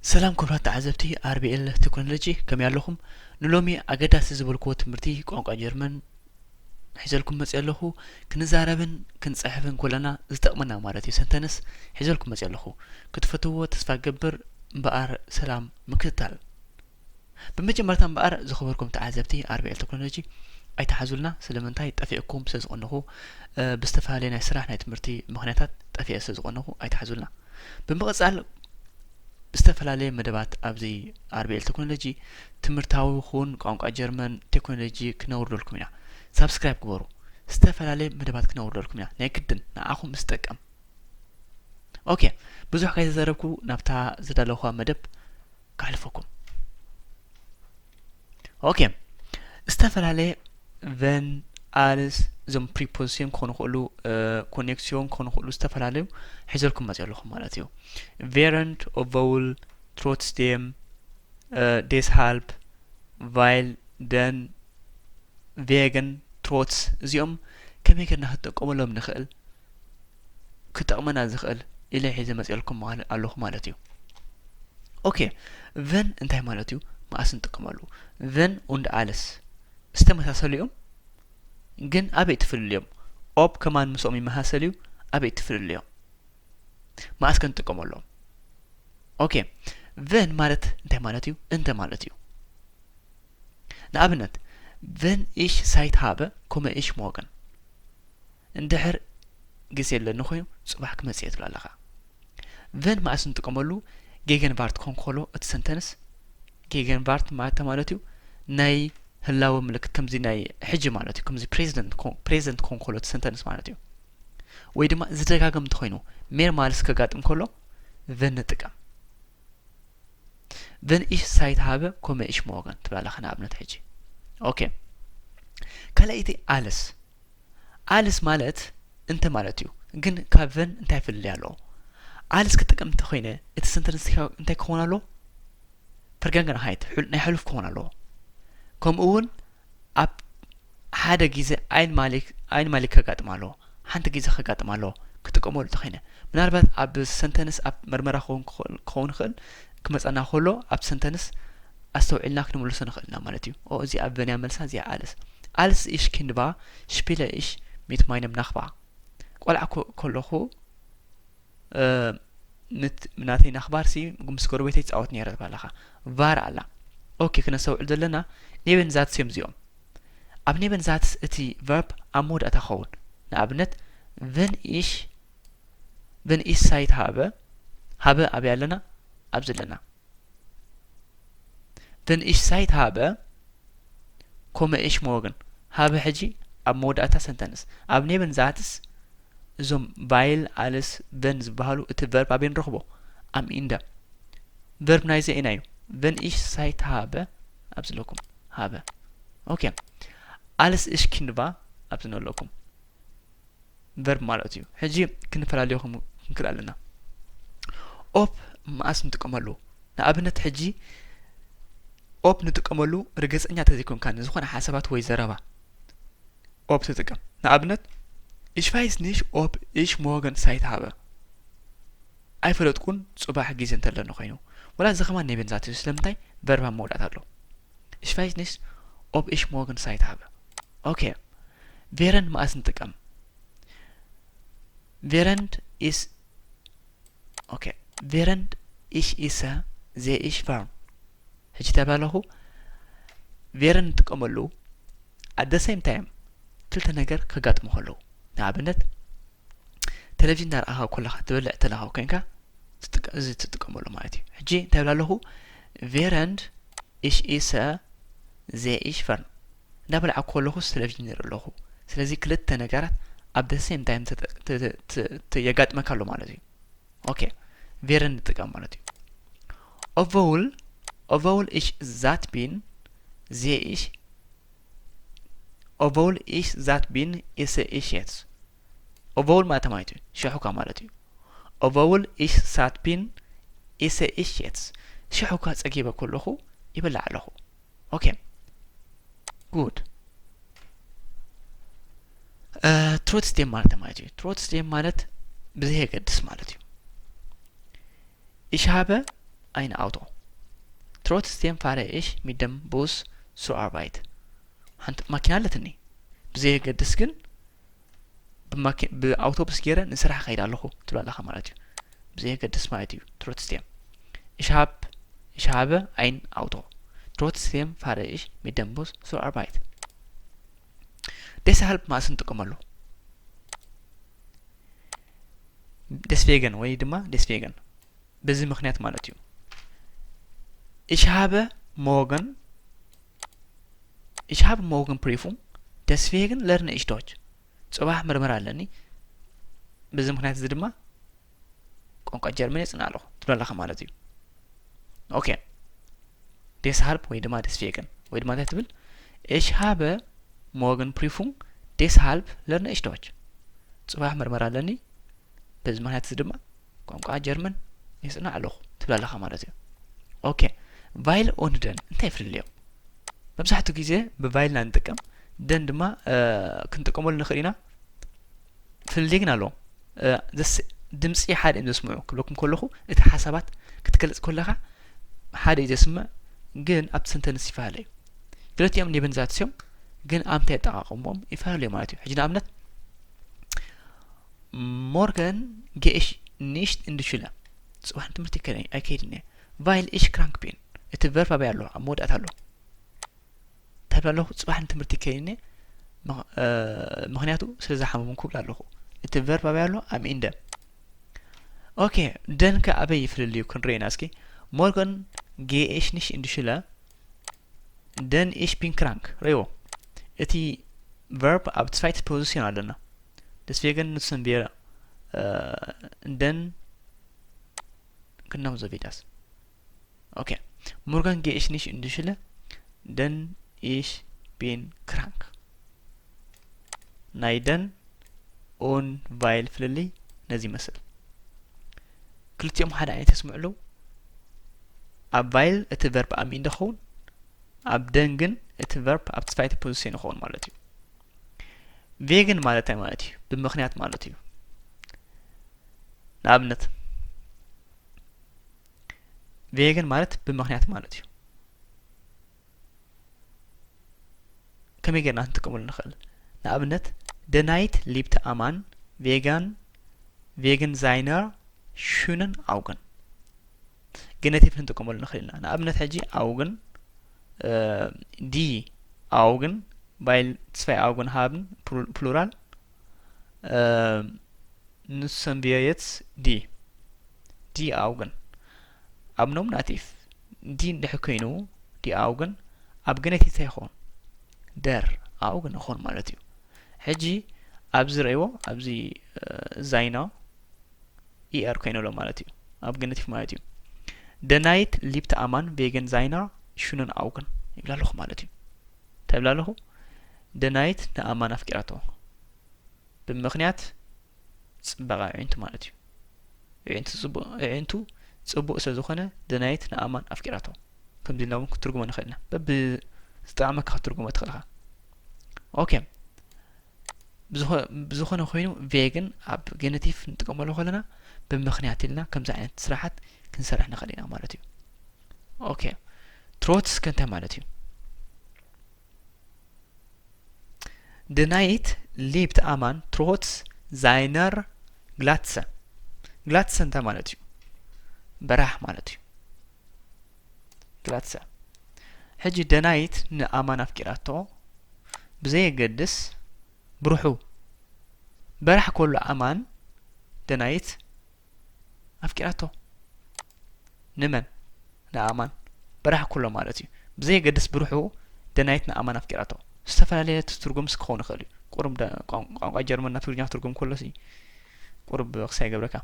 ሰላም ክቡራት ተዓዘብቲ ኣር ቢ ኤል ቴክኖሎጂ፣ ከመይ ኣለኹም? ንሎሚ ኣገዳሲ ዝበልክዎ ትምህርቲ ቋንቋ ጀርመን ሒዘልኩም መፅእ ኣለኹ። ክንዛረብን ክንፅሕፍን ኮለና ዝጠቕመና ማለት እዩ ሰንተንስ ሒዘልኩም መፅእ ኣለኹ። ክትፈትዎ ተስፋ ገብር እምበኣር ሰላም ምክትታል። ብመጀመርታ እምበኣር ዝኸበርኩም ተዓዘብቲ ኣር ቢ ኤል ቴክኖሎጂ ኣይትሓዙልና። ስለምንታይ ጠፊእኩም ስለ ዝቐነኹ፣ ብዝተፈላለየ ናይ ስራሕ ናይ ትምህርቲ ምኽንያታት ጠፊአ ስለ ዝቐነኹ ኣይትሓዙልና። ብምቕጻል ብዝተፈላለየ መደባት ኣብዚ ኣር ቢ ኤል ቴክኖሎጂ ትምህርታዊ ይኹን ቋንቋ ጀርመን ቴክኖሎጂ ክነውርደልኩም ኢና። ሳብስክራይብ ግበሩ። ዝተፈላለየ መደባት ክነውርደልኩም ኢና። ናይ ግድን ንዓኹም ምስ ጠቀም። ኦኬ፣ ብዙሕ ከይተዘረብኩ ናብታ ዝዳለኹዋ መደብ ከሕልፈኩም። ኦኬ፣ ዝተፈላለየ ቨን፣ ኣልስ፣ እዞም ፕሪፖዚሽን ክኾኑ ይኽእሉ፣ ኮኔክሲዮን ክኾኑ ይኽእሉ፣ ዝተፈላለዩ ሒዘልኩም መፅእ ኣለኹም ማለት እዩ። ቬረንት፣ ኦቨውል፣ ትሮትስዴም፣ ዴስሃልፕ፣ ቫይል፣ ደን፣ ቬገን፣ ትሮትስ፣ እዚኦም ከመይ ጌርና ክትጥቀመሎም ንኽእል ክጠቕመና ዝኽእል ኢለ ሒዘ መፅኤልኩም ኣለኹ ማለት እዩ። ኦኬ፣ ቨን እንታይ ማለት እዩ? መኣስ ንጥቀመሉ? ቨን ኡንድ ኣልስ ዝተመሳሰሉ እዮም፣ ግን ኣበይ ትፍልልዮም? ኦብ ከማን ምስኦም ይመሳሰል እዩ፣ ኣበይ ትፍልልዮም? መኣስ ከ ንጥቀመሎም? ኦኬ፣ ቨን ማለት እንታይ ማለት እዩ? እንተ ማለት እዩ። ንኣብነት፣ ቨን ኢሽ ሳይት ሃበ ኮመ ኢሽ ሞገን፣ እንድሕር ግዜ ኣለኒ ኮይኑ ጽባሕ ክመጽእ እየ ትብል ኣለኻ። ቨን መኣስ ንጥቀመሉ? ጌገንቫርት ኮንኮሎ እቲ ሰንተንስ። ጌገንቫርት ማለት ማለት እዩ ናይ ህላወ ምልክት፣ ከምዚ ናይ ሕጂ ማለት እዩ፣ ከምዚ ፕሬዘንት ኮንኮሎ እቲ ሰንተንስ ማለት እዩ። ወይ ድማ ዝደጋገም እንተኾይኑ፣ ሜር ማልስ ከጋጥም ከሎ ቨን ንጥቀም። ቨን ኢሽ ሳይት ሃበ ኮመ ኢሽ ሞገን ትብል ኣለኻ ንኣብነት ሕጂ። ኦኬ፣ ካልኣይቲ ኣልስ። ኣልስ ማለት እንተ ማለት እዩ፣ ግን ካብ ቨን እንታይ ፍልልይ ኣለዎ? ኣልስ ክጥቀም እንተኾይነ እቲ ሰንተንስ እንታይ ክኸውን ኣለዎ? ፈርጋንገንሃይት፣ ናይ ሕሉፍ ክኸውን ኣለዎ። ከምኡ እውን ኣብ ሓደ ግዜ ኣይንማሊ ኣይንማሊ ከጋጥም ኣለዎ። ሓንቲ ግዜ ከጋጥም ኣለዎ ክጥቀመሉ እንተኾይነ። ምናልባት ኣብ ሰንተንስ ኣብ መርመራ ክኸውን ክኸውን ይኽእል፣ ክመጸና ከሎ ኣብ ሰንተንስ ኣስተውዒልና ክንምልሶ ንኽእል ኢና ማለት እዩ። ኦ፣ እዚኣ ቨን እያ መልሳ፣ እዚኣ ኣልስ። Als ich Kind war, spiele ich mit meinem Nachbar. ቆልዓ ከለኹ ምስ ናተይ ናኽባርሲ ምስ ጎረቤተይ ይጻወት ነይረ ትብል ኣለኻ። ቫር ኣላ። ኦኬ፣ ክነስተውዕል ዘለና ኔበን ዛትስ እዮም እዚኦም። ኣብ ኔበን ዛትስ እቲ ቨርብ ኣብ መወዳእታ ክኸውን። ንኣብነት ቨን ኢሽ ቨን ኢሽ ሳይት ሃበ፣ ሃበ ኣበይ ኣለና? ኣብዚ ኣለና። ቨን ኢሽ ሳይት ሃበ ኮመ ኢሽ ሞገን፣ ሃበ ሕጂ ኣብ መወዳእታ ሰንተንስ። ኣብ ኔበን ዛትስ እዞም ቫይል፣ ኣልስ፣ ቨን ዝበሃሉ እቲ ቨርብ ኣበይ ንረኽቦ? ኣም ኢንደ። ቨርብ ናይዚ ኢና እዩ። ቨን ኢሽ ሳይት ሃበ ኣብዚ ኣለኩም። ሃበ። ኦኬ። ኣልስ ኢሽ ኪንድ ቫር ኣብዚ ኣለኩም። ቨርብ ማለት እዩ። ሕጂ ክንፈላለየኹም ክንክእል ኣለና። ኦፕ መኣስ ንጥቀመሉ? ንኣብነት ሕጂ ኦፕ ንጥቀመሉ ርግጸኛ ተዘይኮንካ ንዝኾነ ሓሳባት ወይ ዘረባ ኦፕ ትጥቀም። ንኣብነት፣ Ich weiß nicht, ob ich morgen Zeit habe. ኣይፈለጥኩን ጽባሕ ግዜ እንተለኒ ኮይኑ። ወላ እዚ ከማን ናይ በንዛት እዩ። ስለምንታይ? ቨርብ ኣብ መወዳእታ ኣሎ። Ich weiß nicht, ob ich morgen Zeit habe. ኦኬ። ቬረንድ መኣስ ንጥቀም? Während ist ኦኬ። Während ich esse, sehe ich fern. ሕጂ እንታይ ኣለኹ? ቬረንድ ንጥቀመሉ at the same time ክልተ ነገር ከጋጥሙ ከለዉ። ንኣብነት፣ ቴሌቪዥን እናረኣኻ ከለኻ ትበልዕ እንተለኻ ኮይንካ ትጥቀ-፣ እዚ ትጥቀመሉ ማለት እዩ። ሕጂ እንታይ እብል ኣለኹ? Während ich esse, sehe ich fern. እናበላዕኩ ከለኹስ ቴሌቪዥን ይርኢ ኣለኹ። ስለዚ ክልተ ነገራት at the same time ተጠ-፣ ተ-፣ ተ-፣ ተ-፣ የጋጥመካ ኣሎ ማለት እዩ። ኦኬ፣ ቬረን ንጥቀም ማለት እዩ። Obwohl, obwohl ich satt bin, sehe ich, obwohl ich satt bin, esse ich jetzt. Obwohl ማለት ማለት እዩ፣ ሽሕ እኳ ማለት እዩ። Obwohl ich satt bin, esse ich jetzt. ሽሕ እኳ ጸጊበ ከለኹ ይበልዕ ኣለኹ። ኦኬ፣ ጉድ። ትሮትስዴም ማለት ማለት እዩ። ትሮትስዴም ማለት ብዘየገድስ ማለት እዩ። Ich habe ein Auto. Trotzdem fahre ich mit dem Bus zur Arbeit. ሓንቲ ማኪና ኣለትኒ። ብዘየገድስ ግን ብማኪ- ብኣውቶቡስ ገይረ ንስራሕ ከይድ ኣለኹ ትብል ኣለኻ ማለት እዩ። ብዘየገድስ ማለት እዩ። Trotzdem. Ich hab ich habe ein Auto. Trotzdem fahre ich mit dem Bus zur Arbeit. Deshalb ማለት ንጥቀመሉ። Deswegen ወይ ድማ deswegen። በዚ ምኽንያት ማለት እዩ። Ich habe morgen ich habe morgen Prüfung, deswegen lerne ich Deutsch. ጽባሕ ምርመራ ኣለኒ፣ በዚ ምኽንያት እዚ ድማ ቋንቋ ጀርመን የጽንዕ ኣለኹ ትብል ኣለኻ ማለት እዩ። Okay. Deshalb ወይ ድማ deswegen ወይ ድማ እንታይ ትብል? Ich habe morgen Prüfung, deshalb lerne ich Deutsch. ጽባሕ ምርመራ ኣለኒ፣ በዚ ምኽንያት እዚ ድማ ቋንቋ ጀርመን የጽንዕ ኣለኹ ትብል ኣለኻ ማለት እዩ። Okay. Weil und denn እንታይ ፍልልዮም? መብዛሕትኡ ግዜ ብ weil ኢና ንጥቀም፣ denn ድማ ክንጥቀመሉ ንኽእል ኢና። ፍልልይ ግን ኣለዎም። ድምፂ ሓደ እዮም ዘስምዑ ክብለኩም ከለኹ፣ እቲ ሓሳባት ክትገልፅ ከለኻ ሓደ እዩ ዘስምዕ፣ ግን ኣብቲ sentence ይፈላለ እዩ። ክልቲኦም Nebensatz እዮም፣ ግን ኣብ ምንታይ ኣጠቓቕምኦም ይፈላለ እዩ ማለት እዩ። ሕጂ ንኣብነት morgen gehe ich nicht in die Schule፣ ፅባሕ ንትምህርቲ ኣይከይድን እየ፣ weil ich krank bin፣ እቲ verb ኣበይ ኣሎ? ኣብ መወዳእታ ኣሎ። ተብል ኣለኹ፣ ጽባሕ ንትምህርቲ ከይነ ምኽ- እ፣ ምኽንያቱ ስለ ዝሓመምኩ ክብል ኣለኹ። እቲ verb ኣበይ ኣሎ? Am Ende። Okay, denn ከ ኣበይ ይፍልልዩ ክንርኢ ኢና እስኪ። Morgen gehe ich nicht in die Schule, denn ich bin krank። ረይዎ፣ እቲ verb ኣብ zweite Position ኣለና። Deswegen nutzen wir denn genau so wie das። Okay. Morgen gehe ich nicht in die Schule, denn ich bin krank. ናይ denn und weil ፍልልይ ነዚ ይመስል። ክልቲኦም ሓደ ዓይነት የስምዑ ኣለዉ። ኣብ weil እቲ verb am Ende ክኸውን፣ ኣብ denn ግን እቲ verb ኣብ zweite Position ይኸውን ማለት እዩ። Wegen ማለት እንታይ ማለት እዩ? ብምኽንያት ማለት እዩ። ንኣብነት Wegen ማለት ብምኽንያት ማለት እዩ። ከመይ ጌርና ክንጥቀመሉ ንኽእል? ንኣብነት፣ Der Neid liebt Aman wegen wegen seiner schönen Augen። Genitiv ክንጥቀመሉ ንኽእል ኢና። ንኣብነት ሕጂ Augen፣ die Augen, weil zwei Augen haben, Plural, nutzen wir jetzt die die Augen ኣብ Nominativ die እንድሕር ኮይኑ die Augen ኣብ Genitiv እንታይ ይኸውን? Der Augen ይኸውን ማለት እዩ። ሕጂ ኣብዚ ረእይዎ፣ ኣብዚ seiner er ኮይኑ ኣሎ ማለት እዩ፣ ኣብ Genitiv ማለት እዩ። Der Neid liebt Aman wegen seiner schönen Augen ይብል ኣለኹ ማለት እዩ። እንታይ ይብል ኣለኹ? Der Neid ንኣማን ኣፍቂራቶ ብምኽንያት ጽባቐ ኣዒንቱ ማለት እዩ። ኣዒንቱ ጽቡቕ፣ ኣዒንቱ ጽቡቕ ስለ ዝኾነ Der Neid ንኣማን ኣፍቂራቶ። ከምዚ ኢልና እውን ክትርጉሞ ንኽእል ኢና። በብዝጠዓመካ ክትርጉሞ ትኽእል ኢኻ። ኦኬ። ብዝኾ-፣ ብዝኾነ ኮይኑ Wegen ኣብ Genitiv ንጥቀመሉ ከለና ብምኽንያት ኢልና ከምዚ ዓይነት ስራሓት ክንሰርሕ ንኽእል ኢና ማለት እዩ። ኦኬ። Trotz ከ እንታይ ማለት እዩ? Der Neid liebt Aman trotz seiner Glatze። Glatze እንታይ ማለት እዩ? በራሕ ማለት እዩ። Glatze። ሕጂ Der Neid ንኣማን ኣፍቂራቶ ብዘየገድስ ብሩሑ በራሕ ከሎ ኣማን Der Neid ኣፍቂራቶ። ንመን? ንኣማን። በራሕ ከሎ ማለት እዩ። ብዘየገድስ ብሩሑ Der Neid ንኣማን ኣፍቂራቶ። ዝተፈላለየ ትርጉምስ ክኸውን ይኽእል እዩ። ቁሩብ ደ-፣ ቋን-፣ ቋንቋ ጀርመን ናብ ትግርኛ ክትርጉም ከሎ ሲ ቁሩብ ክሳይ ይገብረካ።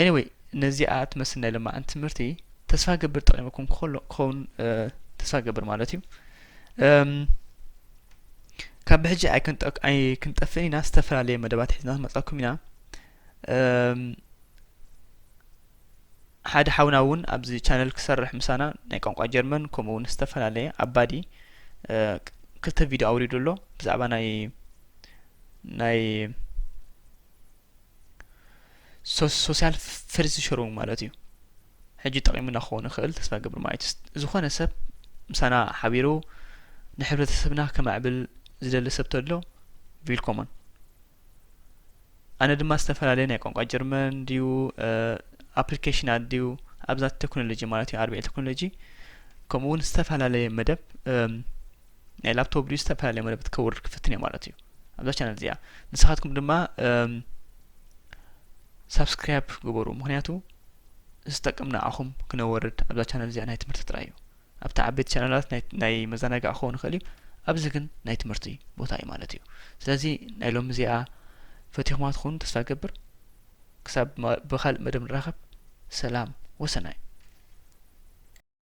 Anyway፣ ነዚኣ ትመስል ናይ ለማዓንቲ ትምህርቲ። ተስፋ ገብር ጠቒምኩም ክኸሎ-፣ ክኸውን፣ እ፣ ተስፋ ገብር ማለት እዩ። እም፣ ካብ ብሕጂ ኣይክንጠ-፣ ኣይክንጠፍእን ኢና፣ ዝተፈላለየ መደባት ሒዝና ክንመጻኩም ኢና። እም፣ ሓደ ሓውና እውን ኣብዚ ቻነል ክሰርሕ ምሳና ናይ ቋንቋ ጀርመን፣ ከምኡ እውን ዝተፈላለየ ኣባዲ፣ እ፣ ክልተ ቪድዮ ኣውሪዱ ኣሎ ብዛዕባ ናይ፣ ናይ ሶ-፣ ሶሻል ቨርሲቸሩንግ ማለት እዩ። ሕጂ ጠቒሙና ክኸውን ይኽእል ተስፋ ገብር ማለት እዩ። ዝኾነ ሰብ ምሳና ሓቢሩ ንሕብረተሰብና ከማዕብል ዝደሊ ሰብ ተሎ ቪልኮሞን። ኣነ ድማ ዝተፈላለየ ናይ ቋንቋ ጀርመን ድዩ ኣፕሊኬሽናት ድዩ ኣብዛ ቴክኖሎጂ ማለት እዩ ኣርቢኤል ቴክኖሎጂ ከምኡ እውን ዝተፈላለየ መደብ ናይ ላፕቶፕ ድዩ ዝተፈላለየ መደብ ከውርድ ክፍትን እየ ማለት እዩ ኣብዛ ቻነል እዚኣ። ንስኻትኩም ድማ ሳብስክራይብ ግበሩ፣ ምክንያቱ ዝጠቅም ንዓኹም ክነወርድ ኣብዛ ቻነል እዚኣ ናይ ትምህርቲ ጥራይ እዩ። ኣብቲ ዓበይቲ ቻነላት ናይ መዘናግዒ ክኸውን ይኽእል እዩ፣ ኣብዚ ግን ናይ ትምህርቲ ቦታ እዩ ማለት እዩ። ስለዚ ናይ ሎሚ እዚኣ ፈቲኹማ ትኾኑ ተስፋ ገብር። ክሳብ ብካልእ መደብ ንራኸብ። ሰላም ወሰናይ።